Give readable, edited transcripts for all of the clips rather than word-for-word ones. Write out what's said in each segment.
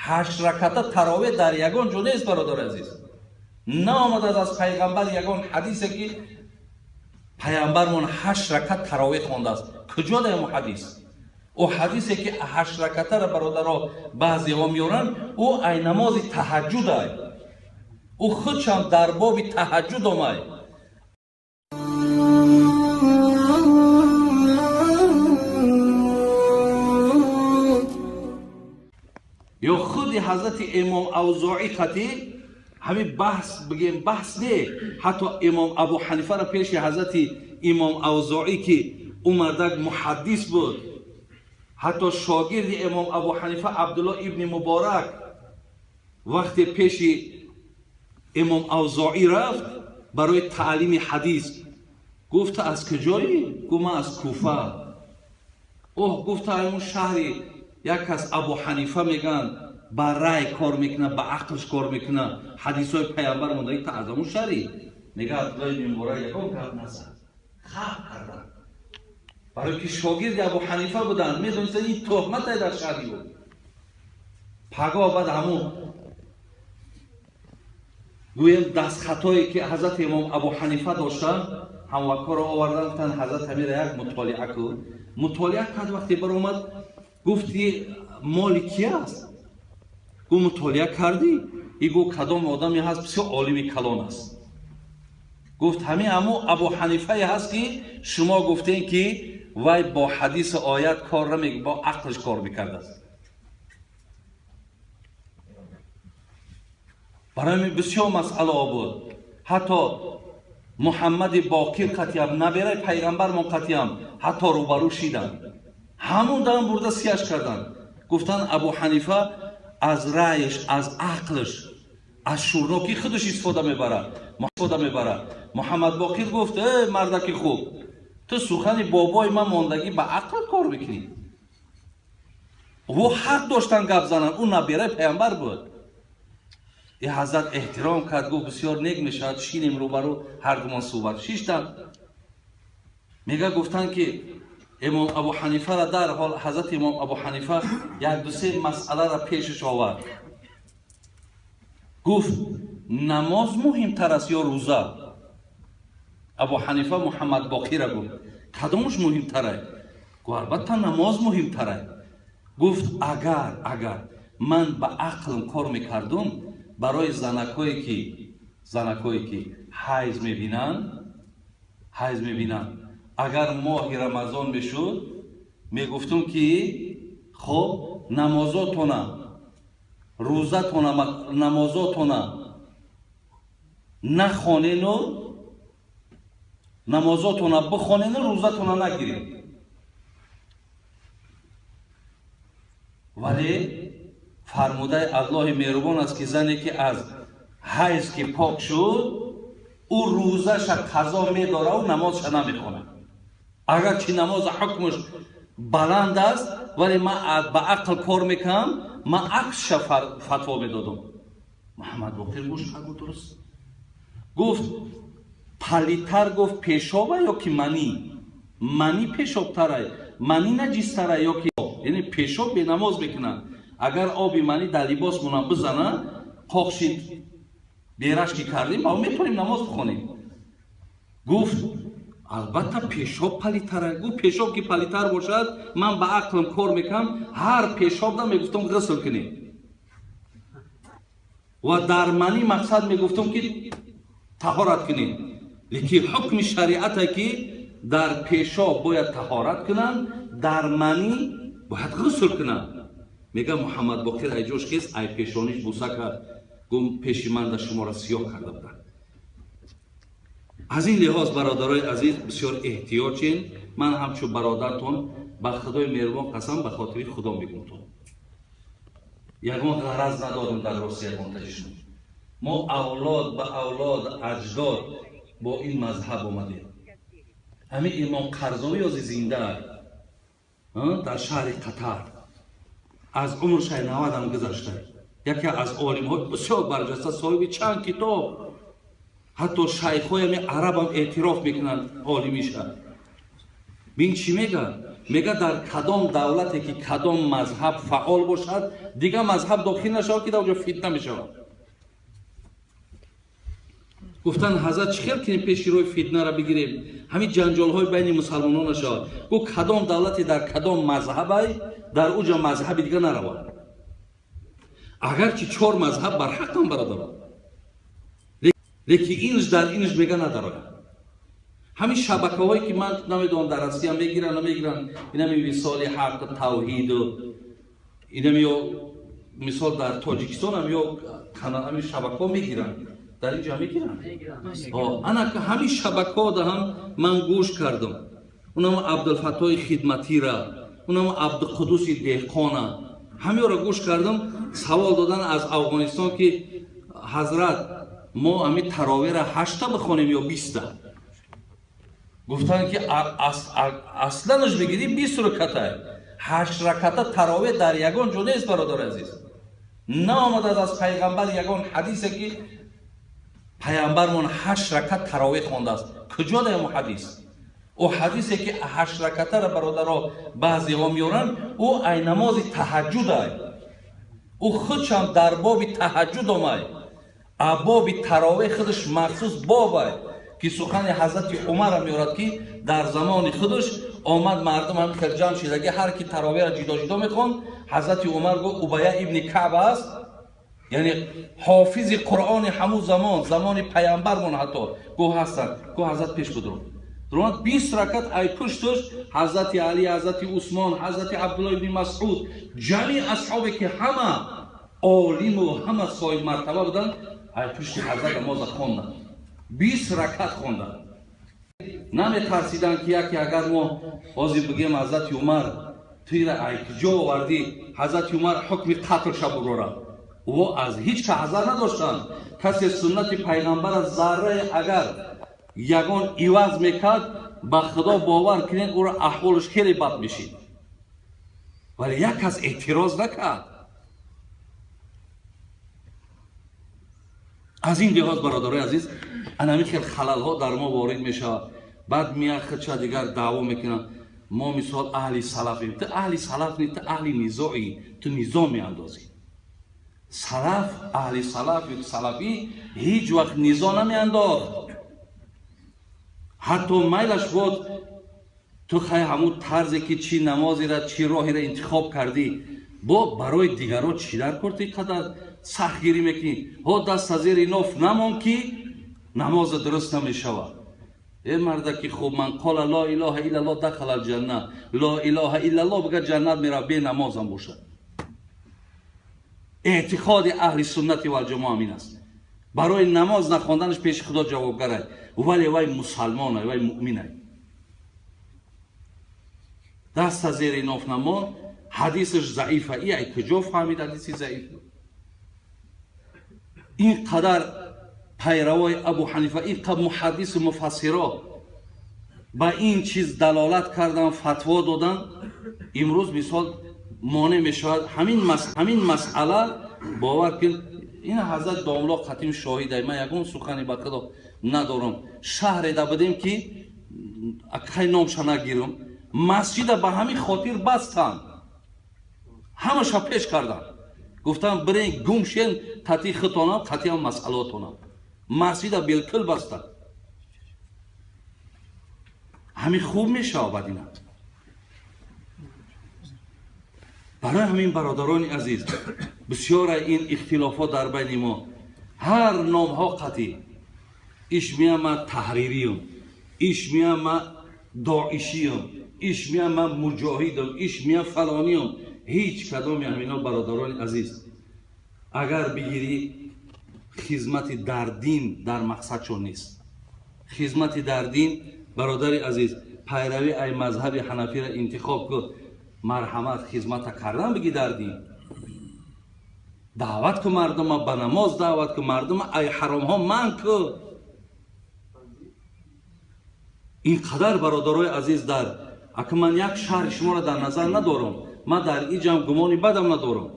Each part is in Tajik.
8 раката таровеҳ дар ягон ҷо нест, бародари азиз. Наомадааст аз пайғамбар ягон ҳадисе ки пайғамбармон 8 ракат таровеҳ хондааст. Куҷо дар ҳамон ҳадис? Ӯ ҳадисе ки 8 ракатаро бародаро баъзеҳо меоранд, ӯ ай намози таҳаҷҷуд ай. Ӯ худшам дар боби таҳаҷҷуд омай. Ё худи ҳазрати имом Авзоӣ қатӣ ҳамин баҳс бигем, баҳс не, ҳатто имом Абу Ҳанифаро пеши ҳазрати имом Авзоӣ ки ӯ мардак муҳаддис буд, ҳатто шогирди имом Абу Ҳанифа Абдулло ибни Муборак вақте пеши имом Авзоӣ рафт барои таълими ҳадис, гуфта аз куҷоӣ? Гуфт ман аз Куфа. Оҳ, гуфта ҳамон шаҳри як кас Абу Ҳанифа мегӯянд, ба рай кор мекунад, ба ақлш кор мекунад, ҳадисҳои пайғамбар мондаги та аз ҳамон шаҳри. Мега Абдулло ибни Муборак ягон гап назад, хаб карданд, барои ки шогирди Абу Ҳанифа буданд, медонистанд ин туҳмате дар шаҳри ӯ. Пагоҳ баъд ҳамон гӯем дастхатое ки ҳазрати имом Абу Ҳанифа доштанд, ҳамвакоро оварданд, гуфтанд ҳазрат ҳамира як мутолиа кун. Мутолиа кард, вақте баромад гуфти моли ки аст? Гуфт мутолиа кардӣ? И гуфт кадом одаме ҳаст бисёр олими калон аст. Гуфт ҳамин ҳамо Абу Ҳанифае ҳаст ки шумо гуфтем ки вай бо ҳадису оят кор намекунад, бо ақлш кор мекардааст. Барои ҳамин бисёр масъалаҳо буд. Ҳатто Муҳаммади Боқир қатиям, набераи пайғамбармон қатиям, ҳатто рӯбарӯ шиданд. Ҳамон дам бурда сияш карданд. Гуфтанд Абу Ҳанифа аз раъйш, аз ақлш, аз шӯрнокии худаш истифода мебарад. Муҳаммад Боқир гуфт: э мардаки хуб, ту сухани бобои ман мондагӣ ба ақл кор мекунӣ. Ӯ ҳақ доштан гап зананд, ӯ набераи пайғамбар буд. И ҳазрат эҳтиром кард, гуфт бисёр нек мешавад, шинем рӯбарӯ, ҳар думон суҳбат. Шиштанд. Мега гуфтанд ки имом Абу Ҳанифаро дар ҳол ҳазрати имом Абу Ҳанифа як ду се масъаларо пешаш овард. Гуфт намоз муҳимтар аст ё рӯза? Абу Ҳанифа Муҳаммад Боқира гуфт кадомаш муҳимтар аст? Гуфт албатта намоз муҳимтар аст. Гуфт агар ман ба ақлм кор мекардум, барои занакое ки ҳайз мебинанд, агар моҳи Рамазон мешуд, мегуфтум ки хоб намозотона, рӯзатона, намозотона нахонену намозотона бихонену рӯзатона нагиред. Вале фармудаи Аллоҳи меҳрубон аст ки зане ки аз ҳайз ки пок шуд, ӯ рӯзаша қазо медорад, ӯ намозша намехонад. Агарчи намоз ҳукмаш баланд аст, вале ман ба ақл кор мекунам, ман аксша фатво медодам. Муҳаммад Боқир гӯш кард, дуруст гуфт. Палитар гуфт пешоба ё ки манӣ? Манӣ пешобтарай, манӣ наҷистарай ё ки, яъне пешоб бенамоз мекунад. Агар оби манӣ дар либос мона бизанад, қоқшид бераш ки кардем, ма метавонем намоз бихонем. Гуфт албатта пешоб палитара. Гуфт пешоб ки палитар бошад, ман ба ақлам кор мекунам, ҳар пешобда мегуфтам ғусл кунем. Ва дар манӣ мақсад мегуфтам ки таҳорат кунем. Лекин ҳукми шариате ки дар пешоб бояд таҳорат кунанд, дар манӣ бояд ғусл кунанд. Мега Муҳаммад Боқир ай ҷош кес, ай пешониш буса кард, гум пеши ман да шуморо сиёҳ карда буданд. Аз ин лиҳоз бародарои азиз бисёр эҳтиёҷ чин. Ман ҳамчун бародартон ба Худои меҳрубон қасам, ба хотири Худо мегӯмтон, ягон ғараз надорем дар рости ягон ташишон. Мо авлод ба авлод аҷдод бо ин мазҳаб омадем. Ҳамин имом Қарзовӣ ёзи зинда дар шаҳри Қатар, аз умршай 90 гузашта, яке аз олимҳои бисёр барҷаста, соҳиби чанд китоб, ҳатто шайхҳои ҳамин арабам эътироф мекунанд олимиша. Бин чӣ мегӯяд? Мега дар кадом давлате ки кадом мазҳаб фаъол бошад, дигар мазҳаб дохил нашавад, ки дар онҷо фитна мешавад. Гуфтанд, ҳазрат, чӣ хел кунем пеши роҳи фитнаро бигирем, ҳамин ҷанҷолҳои байни мусалмонон нашавад? Гуфт, кадом давлате дар кадом мазҳабай, дар уҷо мазҳаби дигар наравад. Агарчи чор мазҳаб барҳақам, бародарон, лекин инш дар инш мега надарояд. Ҳамин шабакаҳое ки ман намедонам дар Россия мегиранд, намегиранд, инами висоли ҳақ, тавҳиду инами ё мисол дар Тоҷикистонам ё ҳамин шабакаҳо мегиранд, дар инҷо мегиранд. Ана ҳамин шабакаҳо да ҳам ман гӯш кардам. Унам Абдулфаттоҳи Хидматира, унам Абдуқудуси Деҳқона, ҳамеро гӯш кардам. Савол додан аз Афғонистон ки ҳазрат, мо ҳамин таровеҳра 8та бихонем ё 20та? Гуфтанд ки асланаш бигирӣ 20 раката, 8 раката таровеҳ дар ягон ҷо нест, бародари азиз. Наомадааст аз пайғамбар ягон ҳадисе ки пайғамбармон 8 ракат таровеҳ хондааст. Куҷо даям ӯ ҳадис? Ӯ ҳадисе ки 8 ракатаро, бародаро, баъзеҳо меоранд, ӯ ай намози таҳаҷҷуд ай. Ӯ худшам дар боби таҳаҷҷуд омай. А боби таровеҳ худаш махсус боб ай, ки сухани ҳазрати Умарро меорад, ки дар замони худаш омад мардум ҳамин хел ҷамъ шидаги, ҳар ки таровеҳро ҷудо ҷудо мехонд. Ҳазрати Умар гуфт, Убая ибни Каъб аст, яъне ҳофизи Қуръони ҳамун замон, замони пайғамбармон ҳатто гуфт ҳастанд. Гуфт ҳазрат пеш будро. Дуромад 20 ракат ай пушташ ҳазрати Али, ҳазрати Усмон, ҳазрати Абдулло ибни Масъуд, ҷамъи асҳобе ки ҳама олиму ҳама соҳиб мартаба буданд, ай пушти ҳазрат намоза хонданд. 20 ракат хонданд. Наметарсиданд ки яке агар мо ҳозир бигем ҳазрати Умар туира ай куҷо овардӣ, ҳазрати Умар ҳукми қатл шабурора. Ӯ аз ҳеҷ ка ҳазар надоштанд. Касе суннати пайғамбара заррае агар ягон иваз мекард, ба Худо бовар кунед, ӯро аҳволаш хеле бад мешид. Вале як кас эътироз накард. Аз ин лиҳоз, бародарои азиз, ана ҳамин хел халалҳо дар мо ворид мешавад. Баъд меяхча дигар даъво мекунанд, мо мисол аҳли салафем. Ту аҳли салаф не, ту аҳли низоӣ, ту низом меандозӣ. Салаф, аҳли салаф ё салафӣ ҳеҷ вақт низо намеандохт. Ҳатто майлаш буд, ту хай ҳамун тарзе ки чӣ намозеро, чӣ роҳеро интихоб кардӣ, бо барои дигарро чӣ дар кор ту қадар сахтгирӣ мекунӣ? Ҳо даст аз зери ноф намон ки намоза дуруст намешавад. Э марда ки хуб, ман қола ло илоҳа иллаллоҳ дахала алҷанна, ло илоҳа иллаллоҳ бигар ҷаннат меравад, бе намозам бошад. Эътиқоди аҳли суннати валҷамоа ҳамин аст. Барои намоз нахонданаш пеши Худо ҷавобгарай, вале вай мусалмонай, вай муъминай. Даст аз зери ноф намон, ҳадисаш заифа. И ай куҷо фаҳмид ҳадиси заиф? Ин қадар пайравои Абу Ҳанифа, ин қадар муҳаддису муфассиро ба ин чиз далолат кардан, фатво додан, имрӯз мисол монеъ мешавад ҳамин масъала. Бовар кун, ин ҳазрат домло қатим шоҳидай, ман ягон сухани ба Худо надорам. Шаҳреда будем ки кай номша нагирам, масҷида ба ҳамин хотир бастанд, ҳамаша пеш карданд, гуфтанд бирен гум шен қати худтонам, қати ҳам масъалаотонам. Масҷида билкул бастанд. Ҳамин хуб мешавад бад ина. Барои ҳамин, бародарони азиз, бисёра ин ихтилофот дар байни мо, ҳар номҳо қатӣ иш меям ман таҳририюм, иш меям ман доишиюм, иш меям ман муҷоҳидам, иш меям фалониюм. Ҳеҷ кадоми ҳамино, бародарони азиз, агар бигирӣ, хизмати дар дин дар мақсадшон нест. Хизмати дар дин, бародари азиз, пайравӣ ай мазҳаби ҳанафиро интихоб кун, марҳамат, хизмата кардан бигӣ дар дин, даъват ку мардума ба намоз, даъват ку мардума ай ҳаромҳо манъ ку. Ин қадар, бародарои азиз, дар ака ман як шаҳри шуморо дар назар надорам, ман дар иҷам гумони бадам надорам,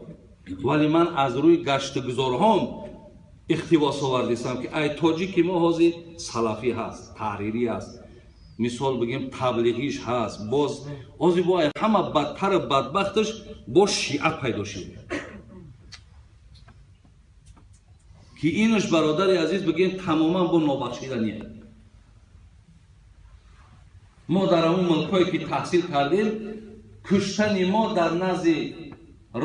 вале ман аз рӯи гаштугузорҳом иқтибос овардистам, ки ай тоҷики мо ҳозир салафӣ ҳаст, таҳрирӣ ҳаст, Мисол бигем таблиғиш ҳаст, боз ози бо ҳама бадтар бадбахташ бо шиа пайдо шуд. Ки инаш бародари азиз бигем тамоман бо нобахшидание. Мо дар ҳамон мулкҳое ки таҳсил кардем, куштани мо дар назди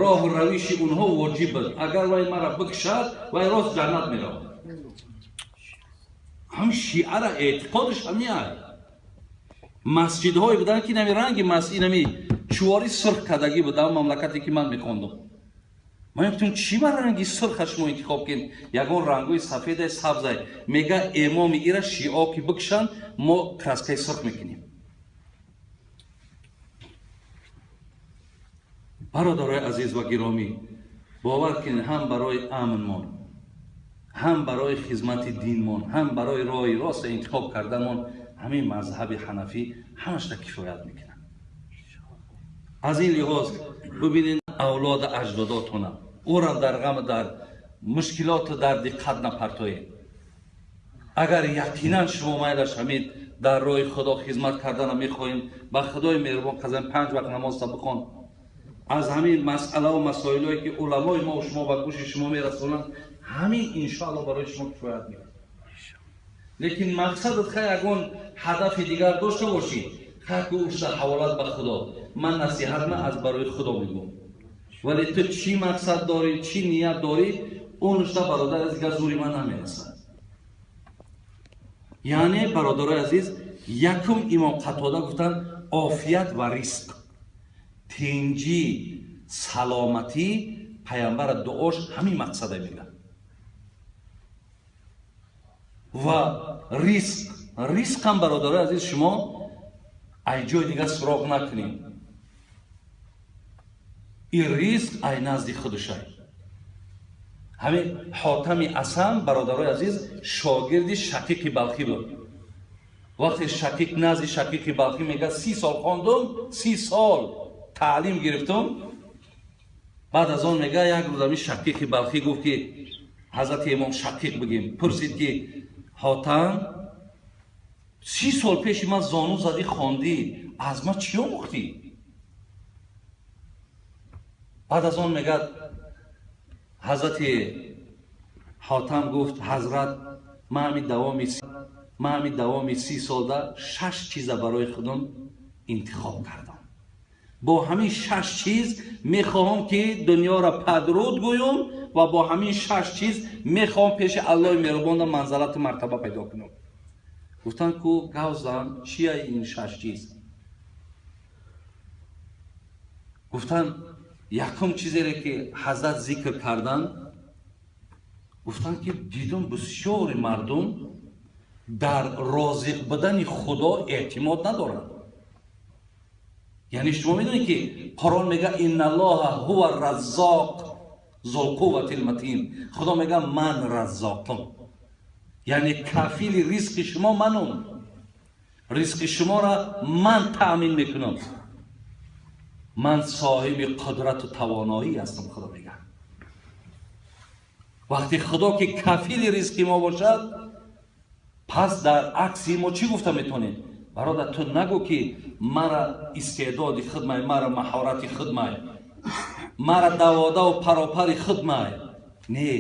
роҳу равиши онҳо воҷиб буд. Агар вай мара бикушад, вай рост ҷаннат меравад. Ҳам шиара эътиқодаш ҳамиай. Масҷидҳое буданд ки инами ранги инами чувори сурх кардагӣ буд дар мамлакате ки ман мехондам. Ман мегуфтам чӣ ба ранги сурха шумо интихоб кунед? Ягон рангҳои сафедай, сабзай. Мега эмоми ира шиао ки бикушанд, мо краскаи сурх мекунем. Бародарои азиз ва гиромӣ, бовар кунед, ҳам барои амнмон, ҳам барои хизмати динмон, ҳам барои роҳи рост интихоб карданмон ҳамин мазҳаби ҳанафӣ ҳамашта кифоят мекунад. Аз ин лиҳоз бибинед авлоду аҷдодотона, ӯра дар ғам, дар мушкилоту дар диққат напартоед. Агар яқинан шумо майлаш ҳамин дар роҳи Худо хизмат кардана мехоҳем, ба Худои меҳрубон қасам 5 вақт намозта бихон. Аз ҳамин масъалаву масоилое ки уламои мо шумо ба гӯши шумо мерасонанд, ҳамин иншоалло барои шумо кифоят мекунад. Лекин мақсадат хай ягон ҳадафи дигар дошта бошӣ, хай ки ӯшта ҳаволат ба Худо. Ман насиҳат ма аз барои Худо мегӯм. Вале ту чӣ мақсад дорӣ, чӣ ният дорӣ, онушта бародар аз дигар зури ман намерасад. Яъне бародарои азиз, якум имом Қатода гуфтанд офият ва ризқ, тинҷӣ, саломатӣ. Пайғамбара дуош ҳамин мақсада мегӯяд. Ва ризқ, ризқам бародарои азиз шумо ай ҷои дигар суроғ накунед. Ин ризқ ай назди худашай. Ҳамин Ҳотами Асам бародарои азиз шогирди Шақиқи Балхӣ буд. Вақте Шақиқ назди Шақиқи Балхӣ мегӯяд 30 сол хондум, 30 сол таълим гирифтум. Баъд аз он мегӯяд як рӯз ҳамин Шақиқи Балхӣ гуфт ки ҳазрати имом Шақиқ бигем, пурсид ки Ҳотам, 30 сол пеши ман зону задӣ хондӣ, аз ман чӣ омӯхтӣ? Баъд аз он мегӯяд ҳазрати Ҳотам гуфт ҳазрат, ман ҳамин давоми 30 солда 6 чиза барои худам интихоб кардам. Бо ҳамин 6 чиз мехоҳам ки дунёро падруд гӯям ва бо ҳамин 6 чиз мехоҳам пеши Аллоҳи меҳрубонда манзалату мартаба пайдо кунам. Гуфтанд ку гавзан, чия ин 6 чиз? Гуфтанд якум чизере ки ҳазрат зикр карданд, гуфтанд ки дидум бисёри мардум дар розиқ будани Худо эътимод надоранд. Яъне шумо медонед ки Қуръон мегӯяд инналлоҳа ҳува раззоқ зулқувватил матин. Худо мегӯяд ман раззоқам, яъне кафили ризқи шумо манум, ризқи шуморо ман таъмин мекунам, ман соҳиби қудрату тавоноӣ ҳастам. Худо мегӯяд вақте Худо ки кафили ризқи мо бошад, пас дар акси мо чӣ гуфта метавонем? Бародар, ту нагӯ ки мара истеъдоди худмай, мара маҳорати худмай, мара даводаву паропари худмай. Не,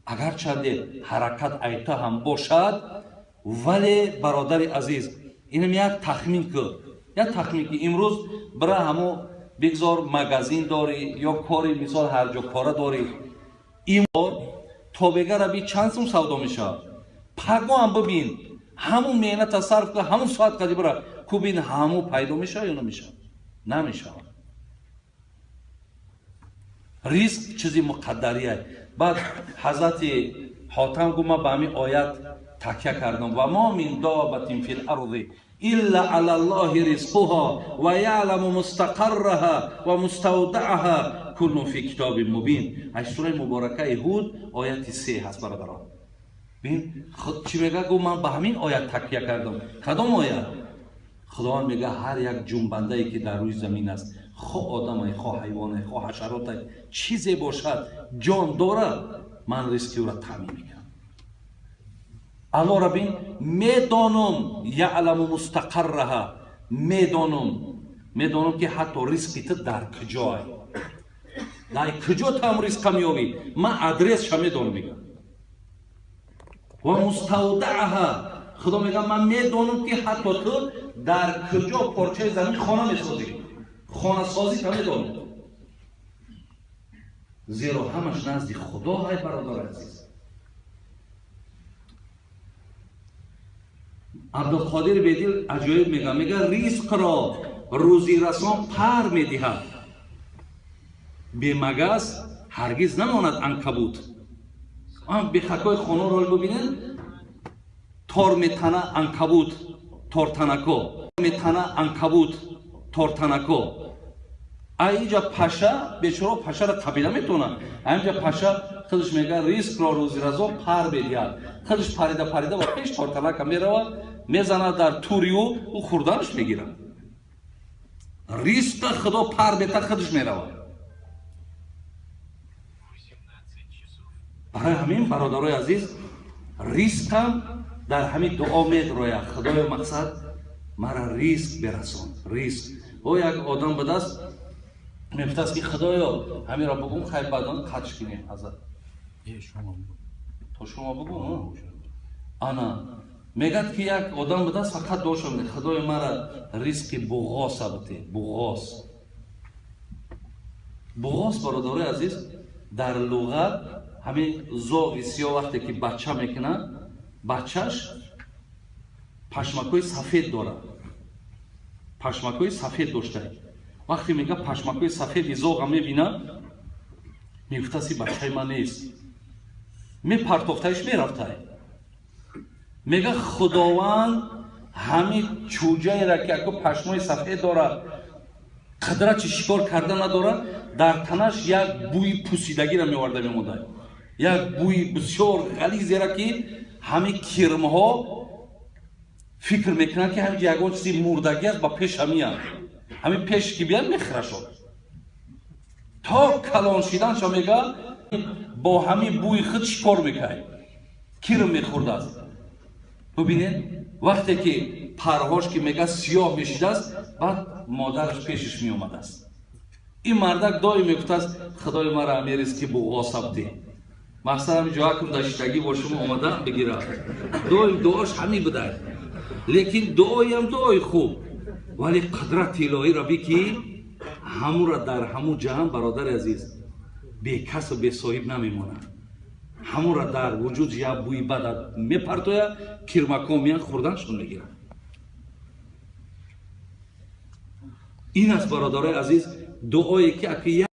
агарчанде ҳаракат айта ҳам бошад, вале бародари азиз, инам як тахмин кун, як тахмин ки имрӯз бира ҳамо бигзор магазин дорӣ ё кори мисол ҳар ҷо кора дорӣ, ин тобегара би чанд сум савдо мешавад? Паго ҳам бибин, ҳамун меҳната сарф кун, ҳамун соат қади бира ку бин, ҳамун пайдо мешавад ё намешавад? Намешавад. Ризқ чизи муқаддария. Баъд ҳазрати Ҳотам гуфт ман ба ҳамин оят такя кардам: ва мо мин добатин фил арзи илла ала ллоҳи ризқуҳо ва яъламу мустақарраҳа ва муставдаъаҳа куллун фи китобин мубин. Аз сураи муборакаи Ҳуд ояти 3 ҳаст бародарон. Бин чӣ мегӯяд? Гуфт ман ба ҳамин оят такя кардам. Кадом оят? Худованд мегӯяд ҳар як ҷунбандае ки дар рӯи замин аст, хо одамай, хо ҳайвонай, хо ҳашаротай, чизе бошад ҷон дорад, ман ризқи ӯро таъмин мекунам. Аллоҳ бин медонам яъламу мустақарраҳа медонам медонам ки ҳатто ризқи ту дар куҷое дар куҷо ту ҳам ризқа меёбӣ ман адресша медонам мега ва муставдааҳа худо мега ман медонам ки ҳатто ту дар куҷо порчаи замин хона месозӣ хонасозӣ та медонам зеро ҳамаш назди худо ҳай бародари азиз. Абдулқодир Бедил аҷоиб мега мега ризқро рӯзирасон пар медиҳад бемагас ҳаргиз намонад анкабут. Бехакҳои хонаро бибинед тор метана анкабут тортанако метана анкабут тортанако. Аинҷа паша бечоро пашаро қабила метавонад. Аинҷа паша худаш мега ризқро рӯзиразон пар медиҳад. Худаш парида парида ба пеш тортанака меравад мезанад дар тури ӯ ӯ хӯрданаш мегирад. Ризқа худо пар мета худаш меравад. Барои ҳамин бародарои азиз ризқам дар ҳамин дуо медрояд. Худоё мақсад мара ризқ бирасон. Ризқ. О як одам будаст мегуфтааст ки худоё ҳаминро бугум хай баъдан қатш кунем ҳазрат. То шумо бугум? Ана мегӯяд ки як одам будаст фақат дуо шуд худоё мара ризқи буғоса бите. Буғос. Буғос бародарои азиз дар луғат ҳамин зоғи сиёҳ вақте ки бача мекунад бачаш пашмакҳои сафед дорад. Пашмакҳои сафед доштае. Вақте мега пашмакҳои сафеди зоға мебинад мегуфтааст ки бачаи ман нест. Мепартофтаиш мерафтае. Мега худованд ҳамин чӯҷаеро ки яко пашмои сафед дорад қудрати шикор карда надорад дар танаш як бӯи пусидагиро меоварда мемондад. Як бӯи бисёр ғализеро ки ҳамин кирмҳо фикр мекунанд ки ҳамин ягон чизи мурдагӣ аст ба пеш ҳамиянд. Ҳамин пеш ки бияд мехӯрашод. То калон шиданшо мега бо ҳамин бӯи худ шикор мекард. Кирм мехӯрдааст. Бубинед вақте ки парҳош ки мега сиёҳ мешидааст баъд модараш пешиш меомадааст. Ин мардак доим мегуфтааст худои мара ҳамин ризқи буғоса бидеҳ. Мақсад ҳамин ҷоакум дар шиштагӣ бо шумо омада бигирад. Доим дуош ҳамин будад. Лекин дуоям дуои хуб вале қудрати илоҳиро би ки ҳамура дар ҳамун ҷаҳан бародари азиз бекасу бесоҳиб намемонад. Ҳамура дар вуҷуд як бӯи бад мепартояд кирмакҳо меянд хӯрданашон мегиранд. Ин аст бародарои азиз дуое ки аки